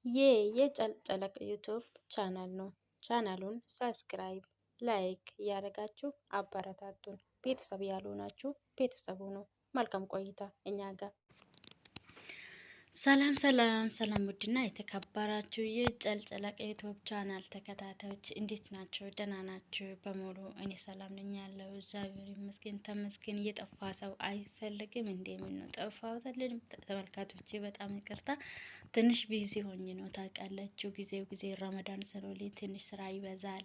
ይህ የጨልጨለቅ YouTube ቻናል ነው። ቻናሉን subscribe፣ like እያደረጋችሁ አበረታቱን። ቤተሰብ ያልሆናችሁ ቤተሰቡ ነው። መልካም ቆይታ እኛ ጋር። ሰላም ሰላም ሰላም፣ ውድና የተከበራችሁ የጨልጨለቅ YouTube ቻናል ተከታታዮች እንዴት ናቸው? ደህና ናችሁ? በሙሉ እኔ ሰላም ነኝ ያለው እግዚአብሔር ይመስገን ተመስገን። እየጠፋ ሰው አይፈልግም እንዴ? ምን ነው ጠፋሁት? ተመልካቾቼ በጣም ይቅርታ፣ ትንሽ busy ሆኜ ነው ታውቃላችሁ። ጊዜው ጊዜ ረመዳን ስለሆነ ትንሽ ስራ ይበዛል፣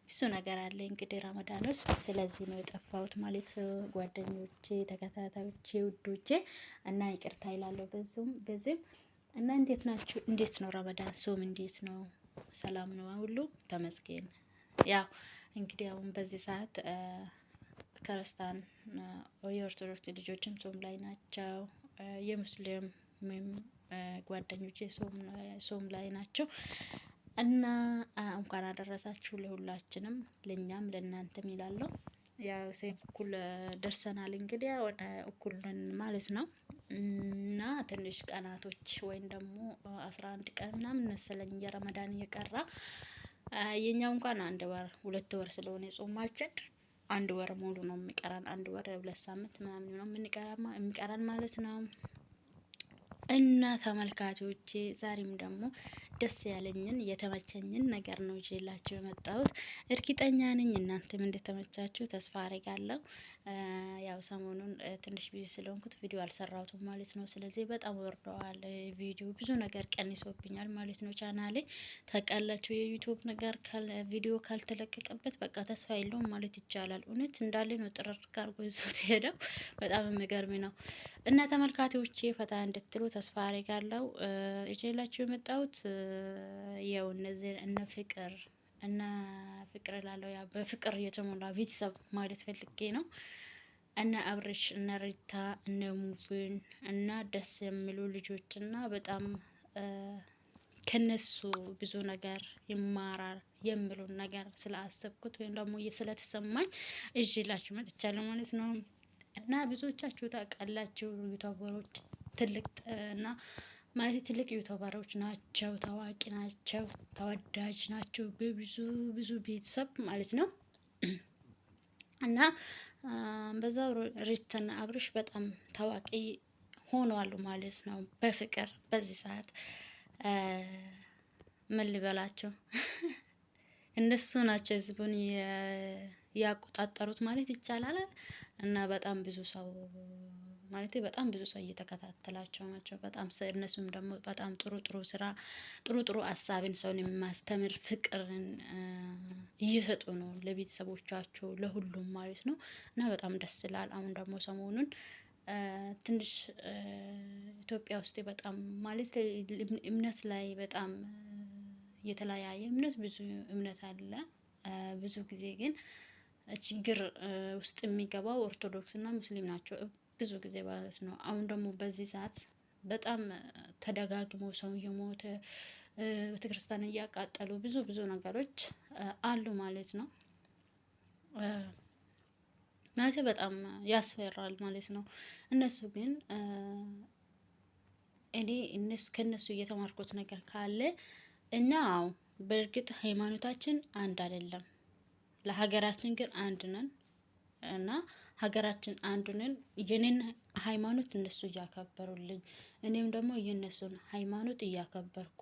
ብዙ ነገር አለ እንግዲህ ረመዳን ውስጥ። ስለዚህ ነው የጠፋሁት ማለት ጓደኞቼ፣ ተከታታዮቼ፣ ውዶቼ እና ይቅርታ ይላለሁ በዚሁም በዚህም እና እንዴት ናችሁ? እንዴት ነው ረመዳን ጾም እንዴት ነው? ሰላም ነው ሁሉ ተመስገን። ያው እንግዲህ አሁን በዚህ ሰዓት ክርስቲያን የኦርቶዶክስ ልጆችም ጾም ላይ ናቸው። የሙስሊም ጓደኞቼ ጾም ላይ ናቸው። እና እንኳን አደረሳችሁ ለሁላችንም፣ ለእኛም ለእናንተም ይላለሁ። ያው እኩል ደርሰናል እንግዲህ ወደ እኩል ነን ማለት ነው። እና ትንሽ ቀናቶች ወይም ደግሞ 11 ቀን ምናምን መሰለኝ የረመዳን እየቀራ፣ የኛው እንኳን አንድ ወር 2 ወር ስለሆነ የጾማችን አንድ ወር ሙሉ ነው የሚቀራን። አንድ ወር 2 ሳምንት ምናምን ነው የሚቀራን ማለት ነው። እና ተመልካቾቼ ዛሬም ደግሞ ደስ ያለኝን የተመቸኝን ነገር ነው ይዤላችሁ የመጣሁት። እርግጠኛ ነኝ እናንተም እንደተመቻችሁ ተስፋ አረጋለሁ። ያው ሰሞኑን ትንሽ busy ስለሆንኩት ቪዲዮ አልሰራሁትም ማለት ነው። ስለዚህ በጣም ወርደዋል ቪዲዮ፣ ብዙ ነገር ቀንሶብኛል ማለት ነው። ቻናሌ ታውቃላችሁ፣ የ YouTube ነገር ቪዲዮ ካልተለቀቀበት በቃ ተስፋ የለውም ማለት ይቻላል። እውነት እንዳለ ነው ጥርር አድርጎ ይዞት ሄደው፣ በጣም የሚገርም ነው። እና ተመልካቾቼ ፈታ እንድትሉ ተስፋ አረጋለሁ። ይዤላችሁ የመጣሁት ያው እነዚህ እነ ፍቅር ላለው ያ በፍቅር የተሞላ ቤተሰብ ማለት ፈልጌ ነው። እነ አብርሽ፣ እነ ሪታ፣ እነ ሙቪን እና ደስ የሚሉ ልጆች እና በጣም ከነሱ ብዙ ነገር ይማራል የሚሉን ነገር ስላሰብኩት ወይም ደግሞ ስለተሰማኝ ይዤላችሁ መጥቻለሁ ማለት ነው። እና ብዙዎቻችሁ ታውቃላችሁ፣ YouTuber ኦች ትልቅ እና ማለት ትልቅ YouTuber ኦች ናቸው፣ ታዋቂ ናቸው፣ ተወዳጅ ናቸው በብዙ ብዙ ቤተሰብ ማለት ነው። እና በዛው ሪታና አብርሽ በጣም ታዋቂ ሆነዋል ማለት ነው። በፍቅር በዚህ ሰዓት ምን ልበላቸው፣ እነሱ ናቸው ህዝቡን ያቆጣጠሩት ማለት ይቻላል። እና በጣም ብዙ ሰው ማለት በጣም ብዙ ሰው እየተከታተላቸው ናቸው። በጣም እነሱም ደግሞ በጣም ጥሩ ጥሩ ስራ፣ ጥሩ ጥሩ ሀሳብን፣ ሰውን የሚያስተምር ፍቅርን እየሰጡ ነው ለቤተሰቦቻቸው ለሁሉም ማለት ነው። እና በጣም ደስ ይላል። አሁን ደግሞ ሰሞኑን ትንሽ ኢትዮጵያ ውስጥ በጣም ማለት እምነት ላይ በጣም የተለያየ እምነት፣ ብዙ እምነት አለ። ብዙ ጊዜ ግን ችግር ውስጥ የሚገባው ኦርቶዶክስ እና ሙስሊም ናቸው ብዙ ጊዜ ማለት ነው። አሁን ደግሞ በዚህ ሰዓት በጣም ተደጋግሞ ሰው እየሞተ፣ ቤተክርስቲያን እያቃጠሉ፣ ብዙ ብዙ ነገሮች አሉ ማለት ነው። ማለት በጣም ያስፈራል ማለት ነው። እነሱ ግን እኔ እነሱ ከእነሱ እየተማርኩት ነገር ካለ እኛ አዎ በእርግጥ ሃይማኖታችን አንድ አይደለም፣ ለሀገራችን ግን አንድ ነን እና ሀገራችን አንዱ ነን። የኔን ሃይማኖት እነሱ እያከበሩልኝ፣ እኔም ደግሞ የእነሱን ሃይማኖት እያከበርኩ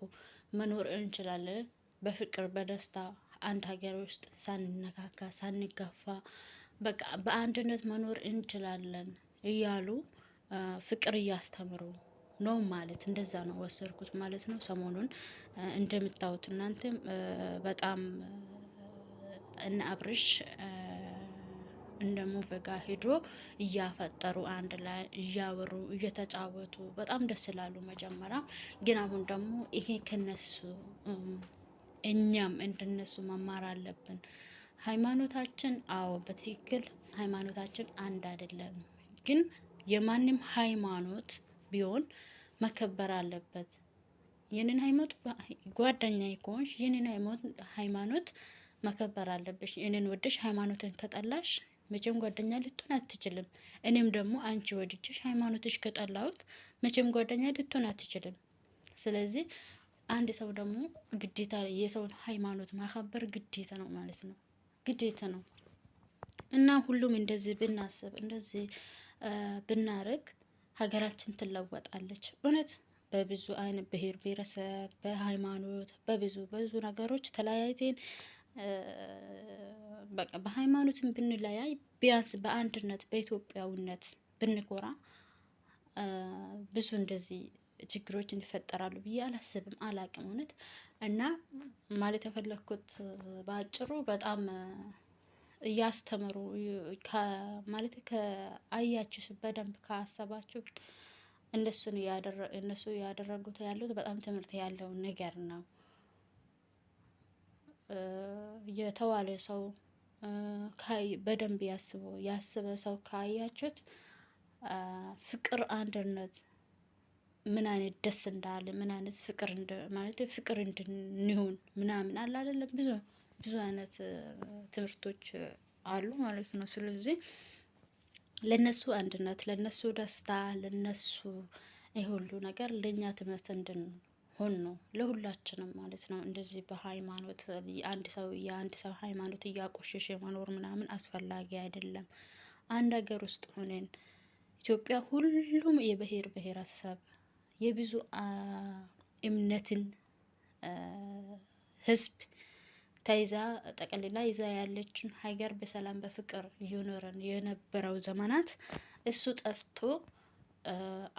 መኖር እንችላለን። በፍቅር በደስታ አንድ ሀገር ውስጥ ሳንነካካ ሳንጋፋ በቃ በአንድነት መኖር እንችላለን እያሉ ፍቅር እያስተምሩ ነው ማለት እንደዛ ነው ወሰድኩት ማለት ነው። ሰሞኑን እንደምታዩት እናንተም በጣም እነ አብርሽ እንደ ሙቪ ጋር ሄዶ እያፈጠሩ፣ አንድ ላይ እያወሩ፣ እየተጫወቱ በጣም ደስ ይላሉ። መጀመሪያ ግን አሁን ደግሞ ይሄ ከነሱ እኛም እንደነሱ መማር አለብን። ሃይማኖታችን አዎ በትክክል ሃይማኖታችን አንድ አይደለም፣ ግን የማንም ሃይማኖት ቢሆን መከበር አለበት። የኔን ሃይማኖት፣ ጓደኛዬ ከሆንሽ የኔን ሃይማኖት መከበር አለብሽ። እኔን ወደሽ ሃይማኖትን ከጠላሽ መቼም ጓደኛ ልትሆን አትችልም። እኔም ደግሞ አንቺ ወድጄሽ ሃይማኖትሽ ከጠላሁት መቼም ጓደኛ ልትሆን አትችልም። ስለዚህ አንድ ሰው ደግሞ ግዴታ የሰውን ሃይማኖት ማከበር ግዴታ ነው ማለት ነው፣ ግዴታ ነው። እና ሁሉም እንደዚህ ብናስብ፣ እንደዚህ ብናረግ ሀገራችን ትለወጣለች። እውነት በብዙ አይነት ብሄር ብሄረሰብ፣ በሃይማኖት፣ በብዙ ብዙ ነገሮች ተለያይተን፣ በቃ በሃይማኖትም ብንለያይ ቢያንስ በአንድነት በኢትዮጵያዊነት ብንኮራ ብዙ እንደዚህ ችግሮች ይፈጠራሉ ብዬ አላስብም፣ አላቅም እውነት። እና ማለት የፈለግኩት በአጭሩ በጣም እያስተምሩ ማለት ከአያችሁ፣ በደንብ ካሰባችሁ እነሱ ያደረጉት ያሉት በጣም ትምህርት ያለው ነገር ነው። የተዋለ ሰው፣ በደንብ ያስቡ ያስበ ሰው ካያችሁት ፍቅር፣ አንድነት ምን አይነት ደስ እንዳለ፣ ምን አይነት ፍቅር ማለት ፍቅር እንድንሆን ምናምን አለ አይደለም፣ ብዙ ብዙ አይነት ትምህርቶች አሉ ማለት ነው። ስለዚህ ለነሱ አንድነት፣ ለነሱ ደስታ፣ ለነሱ ይህ ሁሉ ነገር ለእኛ ትምህርት እንድንሆን ነው፣ ለሁላችንም ማለት ነው። እንደዚህ በሃይማኖት አንድ ሰው የአንድ ሰው ሃይማኖት እያቆሸሸ መኖር ምናምን አስፈላጊ አይደለም። አንድ ሀገር ውስጥ ሆነን ኢትዮጵያ ሁሉም የብሄር ብሄረሰብ፣ የብዙ እምነትን ህዝብ ተይዛ፣ ጠቅልላ ይዛ ያለችን ሀገር በሰላም በፍቅር እየኖረን የነበረው ዘመናት እሱ ጠፍቶ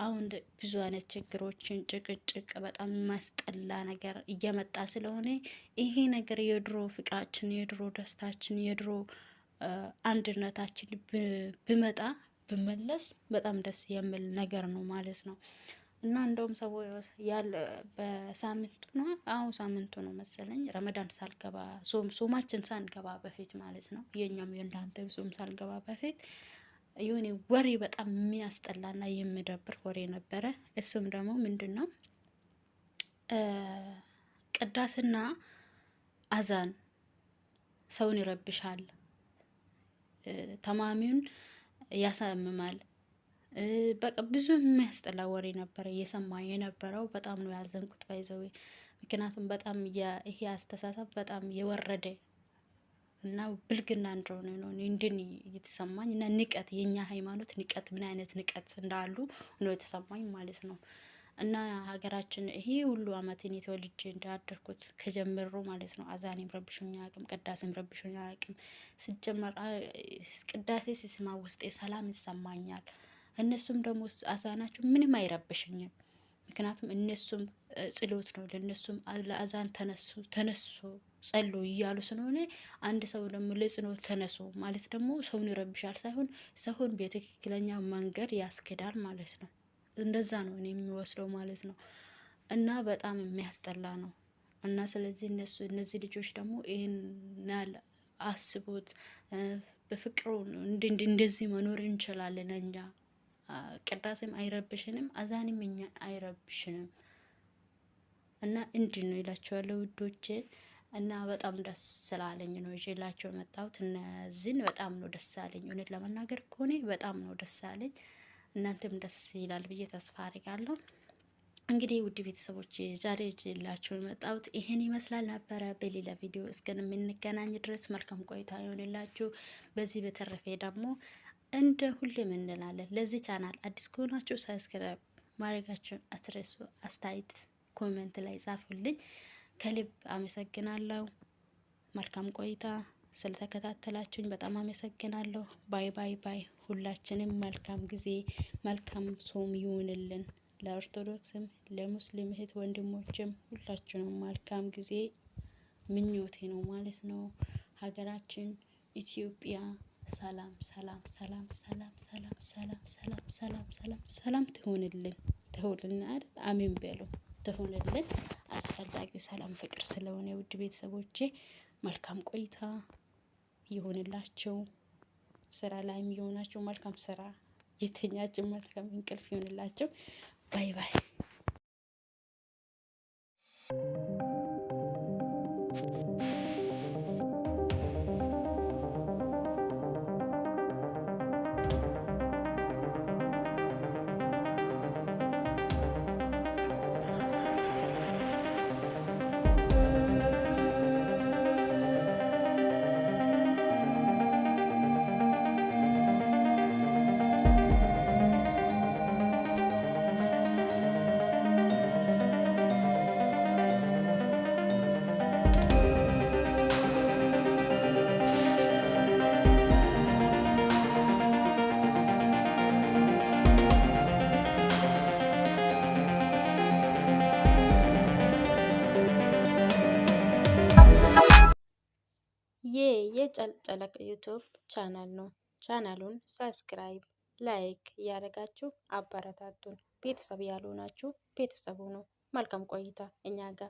አሁን ብዙ አይነት ችግሮችን፣ ጭቅጭቅ፣ በጣም የሚያስጠላ ነገር እየመጣ ስለሆነ ይሄ ነገር የድሮ ፍቅራችን፣ የድሮ ደስታችን፣ የድሮ አንድነታችን ብመጣ፣ ብመለስ በጣም ደስ የሚል ነገር ነው ማለት ነው። እና እንደውም ሰው ያለ በሳምንቱ ነው፣ አዎ ሳምንቱ ነው መሰለኝ፣ ረመዳን ሳልገባ፣ ጾም ጾማችን ሳንገባ በፊት ማለት ነው። የኛም የእናንተም ጾም ሳልገባ በፊት የሆነ ወሬ፣ በጣም የሚያስጠላና የሚደብር ወሬ ነበረ። እሱም ደግሞ ምንድን ነው? ቅዳሴና አዛን ሰውን ይረብሻል፣ ታማሚውን ያሳምማል። በቃ ብዙ የሚያስጠላ ወሬ ነበረ እየሰማ የነበረው። በጣም ነው ያዘንኩት by the way። ምክንያቱም በጣም ይሄ አስተሳሰብ በጣም የወረደ እና ብልግና እንደሆነ ነው እንድን የተሰማኝ እና ንቀት፣ የኛ ሃይማኖት ንቀት፣ ምን አይነት ንቀት እንዳሉ ነው የተሰማኝ ማለት ነው። እና ሀገራችን ይሄ ሁሉ አመት እኔ ተወልጄ እንዳደርኩት ከጀምሮ ማለት ነው አዛኔም ረብሾኝ አያውቅም፣ ቅዳሴም ረብሾኝ አያውቅም። ሲጀመር ቅዳሴ ሲስማ ውስጤ ሰላም ይሰማኛል። እነሱም ደግሞ አዛናቸው ምንም አይረብሽኝም። ምክንያቱም እነሱም ጸሎት ነው፣ ለእነሱም ለአዛን ተነሱ ተነሱ ጸሎ እያሉ ስለሆነ፣ አንድ ሰው ደግሞ ለጸሎት ተነሱ ማለት ደግሞ ሰውን ይረብሻል ሳይሆን ሰውን በትክክለኛ መንገድ ያስኬዳል ማለት ነው። እንደዛ ነው እኔ የሚወስደው ማለት ነው። እና በጣም የሚያስጠላ ነው። እና ስለዚህ እነሱ እነዚህ ልጆች ደግሞ ይህን ያህል አስቡት፣ በፍቅሩ እንደዚህ መኖር እንችላለን እኛ፣ ቅዳሴም አይረብሽንም፣ አዛንም እኛ አይረብሽንም። እና እንዲህ ነው ይላቸዋለሁ ውዶቼ። እና በጣም ደስ ስላለኝ ነው ይዤላቸው የመጣሁት። እነዚህን በጣም ነው ደስ አለኝ። እውነት ለመናገር ከሆነ በጣም ነው ደስ አለኝ። እናንተም ደስ ይላል ብዬ ተስፋ አድርጋለሁ። እንግዲህ ውድ ቤተሰቦች ዛሬ ይዤላችሁ የመጣሁት ይህን ይመስላል ነበረ። በሌላ ቪዲዮ እስከምንገናኝ ድረስ መልካም ቆይታ ይሆንላችሁ። በዚህ በተረፈ ደግሞ እንደ ሁሌም እንላለን፣ ለዚህ ቻናል አዲስ ከሆናችሁ subscribe ማድረጋችሁን አትረሱ። አስተያየት comment ላይ ጻፉልኝ። ከልብ አመሰግናለሁ። መልካም ቆይታ፣ ስለተከታተላችሁኝ በጣም አመሰግናለሁ። Bye bye bye። ሁላችንም መልካም ጊዜ፣ መልካም ጾም ይሁንልን። ለኦርቶዶክስም ለሙስሊም እህት ወንድሞችም ሁላችንም መልካም ጊዜ ምኞቴ ነው ማለት ነው። ሀገራችን ኢትዮጵያ ሰላም ሰላም ሰላም ሰላም ሰላም ሰላም ሰላም ሰላም ሰላም ሰላም ትሆንልን፣ ትሆንልን አይደል? አሜን በሉ፣ ትሆንልን። አስፈላጊው ሰላም ፍቅር ስለሆነ ውድ ቤተሰቦቼ መልካም ቆይታ ይሆንላቸው። ስራ ላይም የሆናችሁ መልካም ስራ፣ የተኛችሁ መልካም እንቅልፍ ይሆንላችሁ። Bye bye። ይህ የጨልጨለቅ YouTube channel ነው። ቻናሉን subscribe፣ like እያደረጋችሁ አበረታቱን። ቤተሰብ ያልሆናችሁ ቤተሰቡ ነው። መልካም ቆይታ እኛ ጋር።